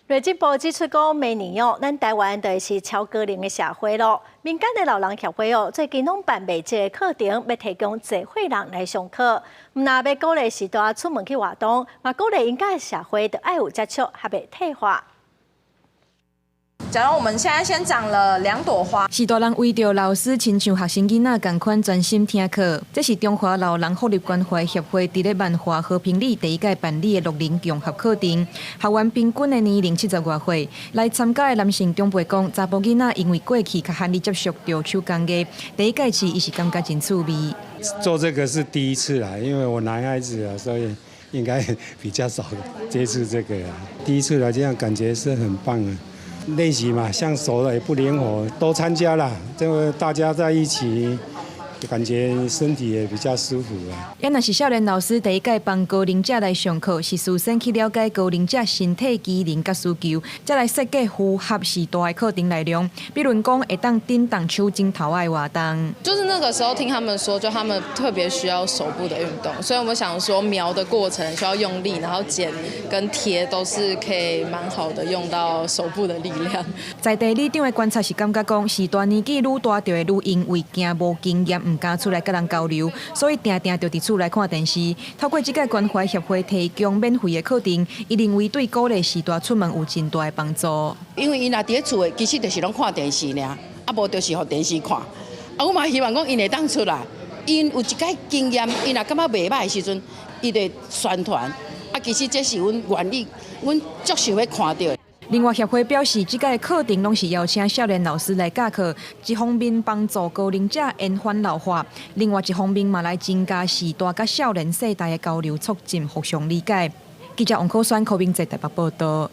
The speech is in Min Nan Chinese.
內政部指出講，明年哦，咱台灣就是超高齡的社會囉。民間的老人協會哦，最近攏辦袂這個課程，欲提供濟歲人來上課。毋但欲鼓勵序大出門去活動，嘛鼓勵𪜶佮社會著愛有接觸，較袂退化。假如我們現在先長了兩朵花，序大人圍著老師，親像學生囡仔仝款專心聽課。這是中華老人福利關懷協會佇咧萬華和平里第一屆辦理的樂齡共學課程。學員平均的年齡70外歲，來參加的男性長輩講，查埔囡仔因為過去較罕咧接觸著手工藝，第一屆試伊是感覺真趣味。做這個是第一次啦，因為我男孩子啊，所以應該比較少接觸這個啊。第一次來這樣感覺是很棒啊。練習嘛，像熟了也不靈活，都參加了，這個大家在一起，感覺身體也比較舒服啊。也若是少年老師第一屆幫高齡者來上課，是事先去了解高齡者身體機能佮需求，才來設計符合序大的課程內容。比如講，會當振動手指頭的活動。就是那個時候聽他們說，就他們特別需要手部的運動，所以我們想說描的過程需要用力，然後剪跟貼都是可以蠻好的用到手部的力量。在地里長的觀察是感覺講，序大年紀愈大，就會愈因為驚無經驗，毋敢出來佮人交流，所以定定就佇厝內看電視。透過這個關懷協會提供免費的課程，伊認為對鼓勵序大出門有真大的幫助。因為𪜶若佇咧厝的，其實就是攏看電視爾，啊無就是予電視看。啊，我嘛希望講𪜶會當出來，𪜶有一擺經驗，𪜶若感覺袂䆀的時陣，伊就宣傳。啊，其實這是阮願意，阮足想欲看著的。另外，協會表示，這屆課程攏是邀請少年老師來教課，一方面幫助高齡者延緩老化，另外一方面嘛來增加序大佮少年世代的交流，促進互相理解。記者王可宣、柯明哲台北報道。